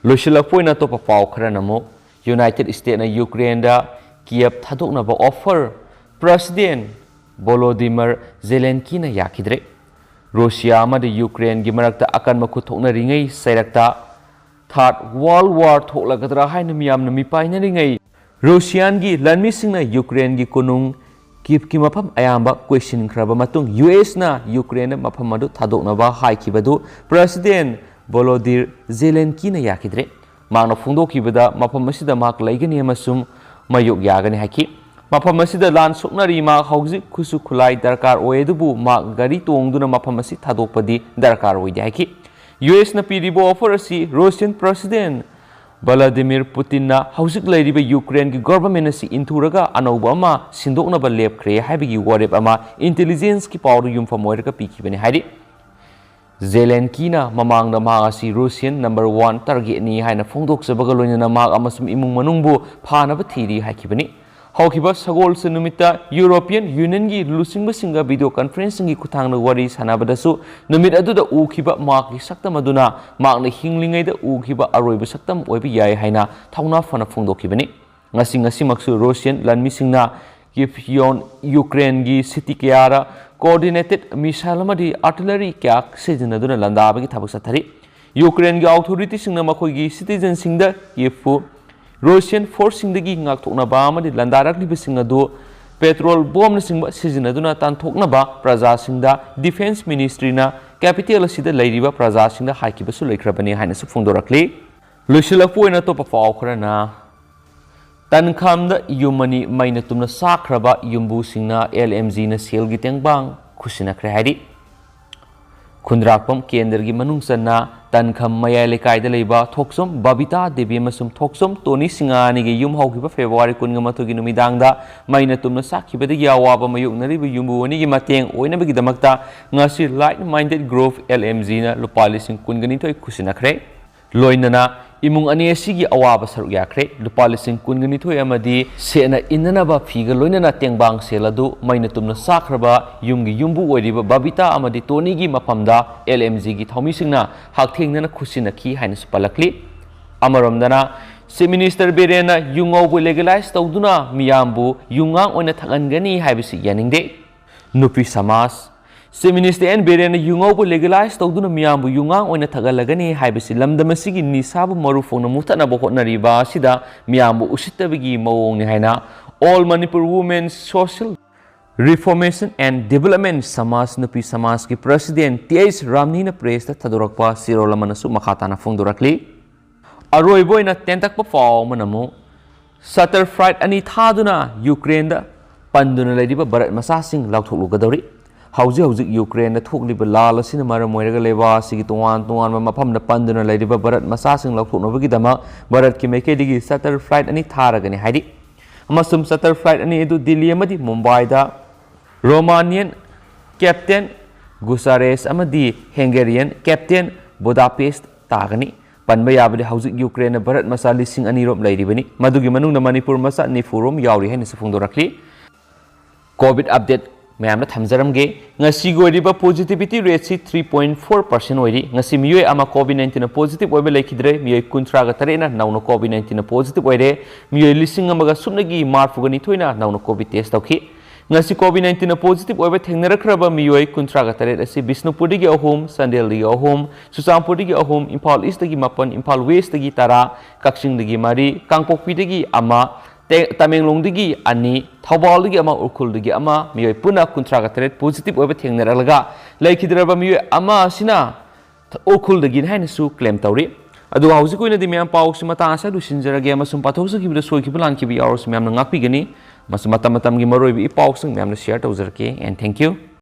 ꯂꯣꯏꯁꯤꯜꯂꯛꯄ ꯑꯣꯏꯅ ꯑꯇꯣꯞꯄ ꯄꯥꯎ ꯈꯔꯅ ꯑꯃꯨꯛ, ꯌꯨꯅꯥꯏꯇꯦꯗ ꯁ꯭ꯇꯦꯠꯅ ꯌꯨꯀ꯭ꯔꯦꯟꯗ ꯀꯤꯌꯦꯚ ꯊꯥꯗꯣꯛꯅꯕ ꯑꯣꯐꯔ ꯄ꯭ꯔꯁꯤꯗꯦꯟ ꯚꯣꯂꯣꯗꯤꯃꯤꯔ ꯖꯦꯂꯦꯟꯀꯤꯅ ꯌꯥꯈꯤꯗ꯭ꯔꯦ꯫ ꯔꯨꯁꯤꯌꯥ ꯑꯃꯗꯤ ꯌꯨꯀ꯭ꯔꯦꯟꯒꯤ ꯃꯔꯛꯇ ꯑꯀꯟꯕ ꯈꯨꯠ ꯊꯣꯛꯅꯔꯤꯉꯩ ꯆꯩꯔꯛꯇ ꯊꯥꯔꯗ ꯋꯥꯔꯜꯗ ꯋꯥꯔ ꯊꯣꯛꯂꯒꯗ꯭ꯔꯥ ꯍꯥꯏꯅ ꯃꯤꯌꯥꯝꯅ ꯃꯤꯄꯥꯏꯅꯔꯤꯉꯩ, ꯔꯨꯁꯤꯌꯥꯟꯒꯤ ꯂꯥꯟꯃꯤꯁꯤꯡꯅ ꯌꯨꯀ꯭ꯔꯦꯟꯒꯤ ꯀꯣꯅꯨꯡ ꯀꯤꯚꯀꯤ ꯃꯐꯝ ꯑꯌꯥꯝꯕ ꯀꯣꯏꯁꯤꯟꯈ꯭ꯔꯕ ꯃꯇꯨꯡ, ꯌꯨ ꯑꯦꯁꯅ ꯌꯨꯀ꯭ꯔꯦꯟꯗ ꯃꯐꯝ ꯑꯗꯨ ꯊꯥꯗꯣꯛꯅꯕ ꯍꯥꯏꯈꯤꯕꯗꯨ ꯄ꯭ꯔꯁꯤꯗꯦꯟ ꯚꯣꯂꯣꯗꯤꯔ ꯖꯦꯂꯦꯟꯀꯤꯅ ꯌꯥꯈꯤꯗ꯭ꯔꯦ꯫ ꯃꯍꯥꯛꯅ ꯐꯣꯡꯗꯣꯛꯈꯤꯕꯗ, ꯃꯐꯝ ꯑꯁꯤꯗ ꯃꯍꯥꯛ ꯂꯩꯒꯅꯤ ꯑꯃꯁꯨꯡ ꯃꯥꯌꯣꯛ ꯌꯥꯒꯅꯤ ꯍꯥꯏꯈꯤ꯫ ꯃꯐꯝ ꯑꯁꯤꯗ ꯂꯥꯟ ꯁꯣꯛꯅꯔꯤ꯫ ꯃꯍꯥꯛ ꯍꯧꯖꯤꯛ ꯈꯨꯠꯁꯨ ꯈꯨꯠꯂꯥꯏ ꯗꯔꯀꯥꯔ ꯑꯣꯏ, ꯑꯗꯨꯕꯨ ꯃꯍꯥꯛ ꯒꯥꯔꯤ ꯇꯣꯡꯗꯨꯅ ꯃꯐꯝ ꯑꯁꯤ ꯊꯥꯗꯣꯛꯄꯗꯤ ꯗꯔꯀꯥꯔ ꯑꯣꯏꯗꯦ ꯍꯥꯏꯈꯤ꯫ ꯌꯨ ꯑꯦꯁꯅ ꯄꯤꯔꯤꯕ ꯑꯣꯐꯔ ꯑꯁꯤ ꯔꯨꯁꯤꯌꯟ ꯄ꯭ꯔꯁꯤꯗꯦꯟ ꯚ꯭ꯂꯥꯗꯤꯃꯤꯔ ꯄꯨꯇꯤꯟꯅ ꯍꯧꯖꯤꯛ ꯂꯩꯔꯤꯕ ꯌꯨꯀ꯭ꯔꯦꯟꯒꯤ ꯒꯣꯚꯔꯟꯃꯦꯟꯠ ꯑꯁꯤ ꯏꯟꯊꯨꯔꯒ ꯑꯅꯧꯕ ꯑꯃ ꯁꯤꯟꯗꯣꯛꯅꯕ ꯂꯦꯞꯈ꯭ꯔꯦ ꯍꯥꯏꯕꯒꯤ ꯋꯥꯔꯦꯞ ꯑꯃ ꯏꯟꯇꯦꯂꯤꯖꯦꯟꯁꯀꯤ ꯄꯥꯎꯗ ꯌꯨꯝꯐꯝ ꯑꯣꯏꯔꯒ ꯄꯤꯈꯤꯕꯅꯤ ꯍꯥꯏꯔꯤ꯫ ꯖꯦꯂꯦꯟꯀꯤꯅ ꯃꯃꯥꯡꯗ ꯃꯍꯥꯛ ꯑꯁꯤ ꯔꯨꯁꯤꯌꯟ ꯅꯝꯕꯔ ꯋꯥꯟ ꯇꯥꯔꯒꯦꯠꯅꯤ ꯍꯥꯏꯅ ꯐꯣꯡꯗꯣꯛꯆꯕꯒ ꯂꯣꯏꯅꯅ ꯃꯍꯥꯛ ꯑꯃꯁꯨꯡ ꯏꯃꯨꯡ ꯃꯅꯨꯡꯕꯨ ꯐꯥꯅꯕ ꯊꯤꯔꯤ ꯍꯥꯏꯈꯤꯕꯅꯤ꯫ ꯍꯧꯈꯤꯕ ꯁꯒꯣꯜꯁꯦꯟ ꯅꯨꯃꯤꯠꯇ ꯌꯨꯔꯣꯄꯤꯌꯟ ꯌꯨꯅꯤꯌꯟꯒꯤ ꯂꯨꯆꯤꯡꯕꯁꯤꯡꯒ ꯚꯤꯗꯤꯑꯣ ꯀꯟꯐꯔꯦꯟꯁꯤꯡꯒꯤ ꯈꯨꯠꯊꯥꯡꯗ ꯋꯥꯔꯤ ꯁꯥꯟꯅꯕꯗꯁꯨ ꯅꯨꯃꯤꯠ ꯑꯗꯨꯗ ꯎꯈꯤꯕ ꯃꯍꯥꯛꯀꯤ ꯁꯛꯇꯝ ꯑꯗꯨꯅ ꯃꯍꯥꯛꯅ ꯍꯤꯡꯂꯤꯉꯩꯗ ꯎꯈꯤꯕ ꯑꯔꯣꯏꯕ ꯁꯛꯇꯝ ꯑꯣꯏꯕ ꯌꯥꯏ ꯍꯥꯏꯅ ꯊꯧꯅꯥ ꯐꯅ ꯐꯣꯡꯗꯣꯛꯈꯤꯕꯅꯤ꯫ ꯉꯁꯤ, ꯉꯁꯤꯃꯛꯁꯨ ꯔꯨꯁꯤꯌꯟ ꯂꯥꯟꯃꯤꯁꯤꯡꯅ ꯀꯤꯐꯤꯌꯣꯟ ꯌꯨꯀ꯭ꯔꯦꯟꯒꯤ ꯁꯤꯇꯤ ꯀꯌꯥꯗ ꯀꯣꯑꯣꯔꯗꯤꯅꯦꯇꯦꯗ ꯃꯤꯁꯥꯏꯜ ꯑꯃꯗꯤ ꯑꯥꯔꯇꯤꯂꯔꯤ ꯀꯌꯥ ꯁꯤꯖꯤꯟꯅꯗꯨꯅ ꯂꯥꯟꯗꯥꯕꯒꯤ ꯊꯕꯛ ꯆꯠꯊꯔꯤ꯫ ꯌꯨꯀ꯭ꯔꯦꯟꯒꯤ ꯑꯣꯊꯣꯔꯤꯇꯤꯁꯤꯡꯅ ꯃꯈꯣꯏꯒꯤ ꯁꯤꯇꯤꯖꯟꯁꯤꯡꯗ ꯀꯤꯐꯄꯨ ꯔꯨꯁꯤꯌꯟ ꯐꯣꯔꯁꯁꯤꯡꯗꯒꯤ ꯉꯥꯛꯊꯣꯛꯅꯕ ꯑꯃꯗꯤ ꯂꯥꯟꯗꯥꯔꯛꯂꯤꯕꯁꯤꯡ ꯑꯗꯨ ꯄꯦꯇ꯭ꯔꯣꯜ ꯕꯣꯝꯅꯆꯤꯡꯕ ꯁꯤꯖꯤꯟꯅꯗꯨꯅ ꯇꯥꯟꯊꯣꯛꯅꯕ ꯄ꯭ꯔꯖꯥꯁꯤꯡꯗ ꯗꯤꯐꯦꯟꯁ ꯃꯤꯅꯤꯁꯇ꯭ꯔꯤꯅ ꯀꯦꯄꯤꯇꯦꯜ ꯑꯁꯤꯗ ꯂꯩꯔꯤꯕ ꯄ꯭ꯔꯖꯥꯁꯤꯡꯗ ꯍꯥꯏꯈꯤꯕꯁꯨ ꯂꯩꯈ꯭ꯔꯕꯅꯤ ꯍꯥꯏꯅꯁꯨ ꯐꯣꯡꯗꯣꯔꯛꯂꯤ꯫ ꯂꯣꯏꯁꯤꯜꯂꯛꯄ ꯑꯣꯏꯅ ꯑꯇꯣꯞꯄ ꯄꯥꯎ ꯈꯔꯅ, ꯇꯟꯈꯥꯝꯗ ꯌꯨꯝ ꯑꯅꯤ ꯃꯩꯅ ꯇꯨꯝꯅ ꯆꯥꯛꯈ꯭ꯔꯕ ꯌꯨꯝꯕꯨꯁꯤꯡꯅ ꯑꯦꯜ ꯑꯦꯝ ꯖꯤꯅ ꯁꯦꯜꯒꯤ ꯇꯦꯡꯕꯥꯡ ꯈꯨꯠꯁꯤꯟꯅꯈ꯭ꯔꯦ ꯍꯥꯏꯔꯤ꯫ ꯈꯨꯟꯗ꯭ꯔꯥꯛꯄꯝ ꯀꯦꯟꯗ꯭ꯔꯒꯤ ꯃꯅꯨꯡ ꯆꯟꯅ ꯇꯟꯈꯝ ꯃꯌꯥꯏ ꯂꯩꯀꯥꯏꯗ ꯂꯩꯕ ꯊꯣꯛꯆꯣꯝ ꯕꯕꯤꯇꯥ ꯗꯦꯕꯤ ꯑꯃꯁꯨꯡ ꯊꯣꯛꯆꯣꯝ ꯇꯣꯅꯤ ꯁꯤꯡꯍ ꯑꯅꯤꯒꯤ ꯌꯨꯝ ꯍꯧꯈꯤꯕ ꯐꯦꯕ꯭ꯔꯨꯋꯥꯔꯤ ꯀꯨꯟꯒ ꯃꯥꯊꯣꯏꯒꯤ ꯅꯨꯃꯤꯗꯥꯡꯗ ꯃꯩꯅ ꯇꯨꯝꯅ ꯆꯥꯛꯈꯤꯕꯗꯒꯤ ꯑꯋꯥꯕ ꯃꯥꯌꯣꯛꯅꯔꯤꯕ ꯌꯨꯝꯕꯨ ꯑꯅꯤꯒꯤ ꯃꯇꯦꯡ ꯑꯣꯏꯅꯕꯒꯤꯗꯃꯛꯇ ꯉꯁꯤ Like Minded Group, L M ꯖꯤꯅ ꯂꯨꯄꯥ ꯂꯤꯁꯤꯡ ꯀꯨꯟꯒ ꯅꯤꯊꯣꯏ ꯈꯨꯠꯁꯤꯟꯅꯈ꯭ꯔꯦ꯫ ꯂꯣꯏꯅꯅ ꯏꯃꯨꯡ ꯑꯅꯤ ꯑꯁꯤꯒꯤ ꯑꯋꯥꯕ ꯁꯔꯨꯛ ꯌꯥꯈ꯭ꯔꯦ꯫ ꯂꯨꯄꯥ ꯂꯤꯁꯤꯡ ꯀꯨꯟꯒ ꯅꯤꯊꯣꯏ ꯑꯃꯗꯤ ꯁꯦꯠꯅ ꯏꯟꯅꯅꯕ ꯐꯤꯒ ꯂꯣꯏꯅꯅ ꯇꯦꯡꯕꯥꯡ ꯁꯦꯜ ꯑꯗꯨ ꯃꯩꯅ ꯇꯨꯝꯅ ꯆꯥꯛꯈ꯭ꯔꯕ ꯌꯨꯝꯒꯤ ꯌꯨꯝꯕꯨ ꯑꯣꯏꯔꯤꯕ ꯕꯕꯤꯇꯥ ꯑꯃꯗꯤ ꯇꯣꯅꯤꯒꯤ ꯃꯐꯝꯗ ꯑꯦꯜ ꯑꯦꯝ ꯖꯤꯒꯤ ꯊꯧꯃꯤꯁꯤꯡꯅ ꯍꯛꯊꯦꯡꯅꯅ ꯈꯨꯠꯁꯤꯟꯅꯈꯤ ꯍꯥꯏꯅꯁꯨ ꯄꯜꯂꯛꯂꯤ꯫ ꯑꯃꯔꯣꯝꯗꯅ Chief Minister ꯕꯤꯔꯦꯟꯅ ꯌꯨ ꯉꯧꯕ legalize ꯇꯧꯗꯨꯅ ꯃꯤꯌꯥꯝꯕꯨ ꯌꯨ ꯉꯥꯡ ꯑꯣꯏꯅ ꯊꯛꯍꯟꯒꯅꯤ ꯍꯥꯏꯕꯁꯤ ꯌꯥꯅꯤꯡꯗꯦ꯫ ꯅꯨꯄꯤ ꯁꯃꯥꯖ꯫ Chief Minister ꯑꯦꯟ ꯕꯤꯔꯦꯟꯅ ꯌꯨ ꯉꯧꯕ legalize ꯇꯧꯗꯨꯅ ꯃꯤꯌꯥꯝꯕꯨ ꯌꯨ ꯉꯥꯡ ꯑꯣꯏꯅ ꯊꯛꯍꯜꯂꯒꯅꯤ ꯍꯥꯏꯕꯁꯤ ꯂꯝꯗꯝ ꯑꯁꯤꯒꯤ ꯅꯤꯁꯥꯕꯨ ꯃꯔꯨ ꯐꯣꯡꯅ ꯃꯨꯊꯠꯅꯕ ꯍꯣꯠꯅꯔꯤꯕ ꯑꯁꯤꯗ ꯃꯤꯌꯥꯝꯕꯨ ꯎꯁꯤꯠꯇꯕꯒꯤ ꯃꯑꯣꯡꯅꯤ ꯍꯥꯏꯅ All Manipur Women Social Reformation and Development ꯁꯃꯥꯖ ꯅꯨꯄꯤ ꯁꯃꯥꯖꯀꯤ president ꯇꯤ ꯑꯩꯆ ꯔꯥꯝꯅꯤꯅ pressꯇ ꯊꯥꯗꯣꯔꯛꯄ ꯆꯦꯔꯣꯜ ꯑꯃꯅꯁꯨ ꯃꯈꯥ ꯇꯥꯅ ꯐꯣꯡꯗꯣꯔꯛꯂꯤ꯫ ꯑꯔꯣꯏꯕ ꯑꯣꯏꯅ ꯇꯦꯟꯇꯛꯄ ꯄꯥꯎ ꯑꯃꯅ ꯑꯃꯨꯛ shelter flight ꯑꯅꯤ ꯊꯥꯗꯨꯅ ꯌꯨꯀ꯭ꯔꯦꯟꯗ ꯄꯟꯗꯨꯅ ꯂꯩꯔꯤꯕ ꯚꯥꯔꯠ ꯃꯆꯥꯁꯤꯡ ꯂꯧꯊꯣꯛꯂꯨꯒꯗꯧꯔꯤ꯫ ꯍꯧꯖꯤꯛ ꯍꯧꯖꯤꯛ ꯌꯨꯀ꯭ꯔꯦꯟꯗ ꯊꯣꯛꯂꯤꯕ ꯂꯥꯜ ꯑꯁꯤꯅ ꯃꯔꯝ ꯑꯣꯏꯔꯒ ꯂꯩꯕꯥꯛ ꯑꯁꯤꯒꯤ ꯇꯣꯉꯥꯟ ꯇꯣꯉꯥꯟꯕ ꯃꯐꯝꯗ ꯄꯟꯗꯨꯅ ꯂꯩꯔꯤꯕ ꯚꯥꯔꯠ ꯃꯆꯥꯁꯤꯡ ꯂꯧꯊꯣꯛꯅꯕꯒꯤꯗꯃꯛ ꯚꯥꯔꯠꯀꯤ ꯃꯥꯏꯀꯩꯗꯒꯤ shelter flight ꯑꯅꯤ ꯊꯥꯔꯒꯅꯤ ꯍꯥꯏꯔꯤ꯫ ꯑꯃꯁꯨꯡ shelter flight ꯑꯅꯤ ꯑꯗꯨ ꯗꯤꯜꯂꯤ ꯑꯃꯗꯤ ꯃꯨꯝꯕꯥꯏꯗ Romanian captain Gusares ꯑꯃꯗꯤ Hungarian captain Budapest ꯇꯥꯒꯅꯤ꯫ ꯄꯟꯕ ꯌꯥꯕꯗꯤ ꯍꯧꯖꯤꯛ ꯌꯨꯀ꯭ꯔꯦꯟꯅ ꯚꯥꯔꯠ ꯃꯆꯥ ꯂꯤꯁꯤꯡ ꯑꯅꯤ ꯔꯣꯝ ꯂꯩꯔꯤꯕꯅꯤ꯫ ꯃꯗꯨꯒꯤ ꯃꯅꯨꯡꯗ ꯃꯅꯤꯄꯨꯔ ꯃꯆꯥ ꯅꯤꯐꯨ ꯔꯣꯝ ꯌꯥꯎꯔꯤ ꯍꯥꯏꯅꯁꯨ ꯐꯣꯡꯗꯣꯔꯛꯂꯤ꯫ COVID update ꯃꯌꯥꯝꯅ ꯊꯝꯖꯔꯝꯒꯦ꯫ ꯉꯁꯤꯒꯤ ꯑꯣꯏꯔꯤꯕ positivity rateꯁꯤ three point four percent ꯑꯣꯏꯔꯤ꯫ ꯉꯁꯤ ꯃꯤꯑꯣꯏ ꯑꯃ COVID nineteenꯅ positive ꯑꯣꯏꯕ ꯂꯩꯈꯤꯗ꯭ꯔꯦ꯫ ꯃꯤꯑꯣꯏ ꯀꯨꯟꯊ꯭ꯔꯥꯒ ꯇꯔꯦꯠꯅ ꯅꯧꯅ COVID nineteenꯅ positive ꯑꯣꯏꯔꯦ꯫ ꯃꯤꯑꯣꯏ ꯂꯤꯁꯤꯡ ꯑꯃꯒ ꯁꯨꯞꯅꯒꯤ ꯃꯔꯤꯐꯨꯒ ꯅꯤꯊꯣꯏꯅ ꯅꯧꯅ COVID test ꯇꯧꯈꯤ꯫ ꯉꯁꯤ COVID nineteenꯅ positive ꯑꯣꯏꯕ ꯊꯦꯡꯅꯔꯛꯈ꯭ꯔꯕ ꯃꯤꯑꯣꯏ ꯀꯨꯟꯊ꯭ꯔꯥꯒ ꯇꯔꯦꯠ ꯑꯁꯤ ꯕꯤꯁꯅꯨꯄꯨꯔꯗꯒꯤ ꯑꯍꯨꯝ, ꯆꯥꯟꯗꯦꯜꯗꯒꯤ ꯑꯍꯨꯝ, ꯆꯨꯔꯆꯥꯟꯄꯨꯔꯗꯒꯤ ꯑꯍꯨꯝ, ꯏꯝꯐꯥꯜ Eastꯇꯒꯤ ꯃꯥꯄꯟ, ꯏꯝꯐꯥꯜ Westꯇꯒꯤ ꯇꯔꯥ, ꯀꯛꯆꯤꯡꯗꯒꯤ ꯃꯔꯤ, ꯀꯥꯡꯄꯣꯛꯄꯤꯗꯒꯤ ꯑꯃ, ꯇꯦ-, ꯇꯃꯦꯡꯂꯣꯡꯗꯒꯤ ꯑꯅꯤ, ꯊꯧꯕꯥꯜꯗꯒꯤ ꯑꯃ, ꯎꯈ꯭ꯔꯨꯜꯗꯒꯤ ꯑꯃ, ꯃꯤꯑꯣꯏ ꯄꯨꯟꯅ ꯀꯨꯟꯊ꯭ꯔꯥꯒ ꯇꯔꯦꯠ positive ꯑꯣꯏꯕ ꯊꯦꯡꯅꯔꯛꯂꯒ ꯂꯩꯈꯤꯗ꯭ꯔꯕ ꯃꯤꯑꯣꯏ ꯑꯃ ꯑꯁꯤꯅ ꯎꯈ꯭ꯔꯨꯜꯗꯒꯤꯅꯤ ꯍꯥꯏꯅꯁꯨ claim ꯇꯧꯔꯤ꯫ ꯑꯗꯨꯒ ꯍꯧꯖꯤꯛ ꯑꯣꯏꯅꯗꯤ ꯃꯌꯥꯝ ꯄꯥꯎꯁꯤ ꯃꯇꯥꯡ ꯑꯁꯤꯗ ꯂꯣꯏꯁꯤꯟꯖꯔꯒꯦ ꯑꯃꯁꯨꯡ ꯄꯥꯊꯣꯛꯆꯈꯤꯕꯗ ꯁꯣꯏꯈꯤꯕ ꯂꯥꯟꯈꯤꯕ ꯌꯥꯎꯔꯁꯨ ꯃꯌꯥꯝꯅ ꯉꯥꯛꯄꯤꯒꯅꯤ꯫ ꯃꯁꯤ ꯃꯇꯝ ꯃꯇꯝꯒꯤ ꯃꯔꯨꯑꯣꯏꯕ ꯏ ꯄꯥꯎꯁꯤꯡ ꯃꯌꯥꯝꯅ share ꯇꯧꯖꯔꯛꯀꯦ and thank you꯫